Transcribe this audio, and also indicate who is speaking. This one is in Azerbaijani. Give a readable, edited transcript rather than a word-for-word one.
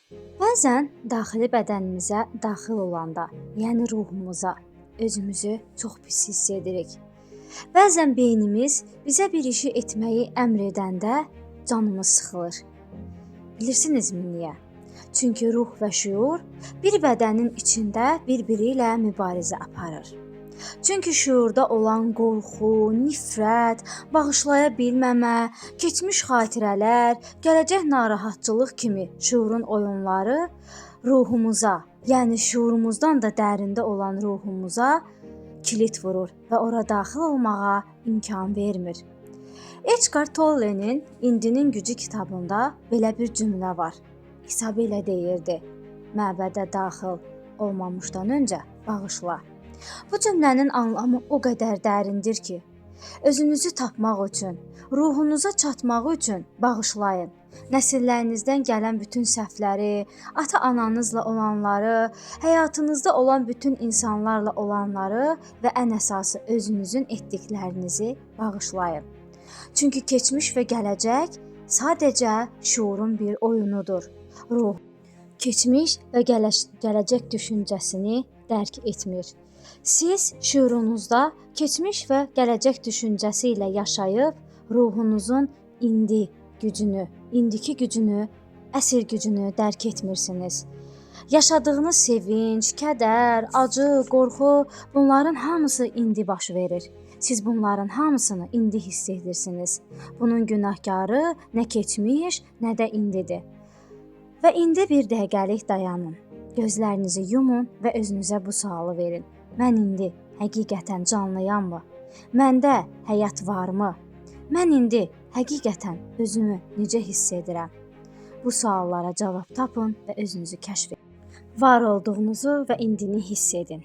Speaker 1: Bəzən daxili bədənimizə daxil olanda, yəni ruhumuza özümüzü çox pis hiss edirik. Bəzən beynimiz bizə bir işi etməyi əmr edəndə canımız sıxılır. Bilirsinizmi niyə? Çünki ruh və şüur bir bədənin içində bir-biri ilə mübarizə aparır. Çünki şüurda olan qorxu, nifrət, bağışlaya bilməmə, keçmiş xatirələr, gələcək narahatçılıq kimi şüurun oyunları ruhumuza, yəni şüurumuzdan da dərində olan ruhumuza kilit vurur və ora daxil olmağa imkan vermir. Eckhart Tolle'nin İndinin Gücü kitabında belə bir cümlə var. İsa belə deyirdi: "Məbədə daxil olmamışdan öncə bağışla." Bu cümlənin anlamı o qədər dərindir ki, özünüzü tapmaq üçün, ruhunuza çatmaq üçün bağışlayın. Nəsillərinizdən gələn bütün səhvləri, ata-ananızla olanları, həyatınızda olan bütün insanlarla olanları və ən əsası özünüzün etdiklərinizi bağışlayın. Çünki keçmiş və gələcək sadəcə şuurun bir oyunudur. Ruh keçmiş və gələcək düşüncəsini dərk etmir. Siz şüurunuzda keçmiş və gələcək düşüncəsi ilə yaşayıb ruhunuzun indi gücünü, indiki gücünü, əsl gücünü dərk etmirsiniz. Yaşadığınız sevinc, kədər, acı, qorxu, bunların hamısı indi baş verir. Siz bunların hamısını indi hiss edirsiniz. Bunun günahkarı nə keçmiş, nə də indidir. Və indi bir dəqiqəlik dayanın. Gözlərinizi yumun və özünüzə bu sualı verin. Mən indi həqiqətən canlıyammı? Məndə həyat varmı? Mən indi həqiqətən özümü necə hiss edirəm? Bu suallara cavab tapın və özünüzü kəşf edin. Var olduğunuzu və indini hiss edin.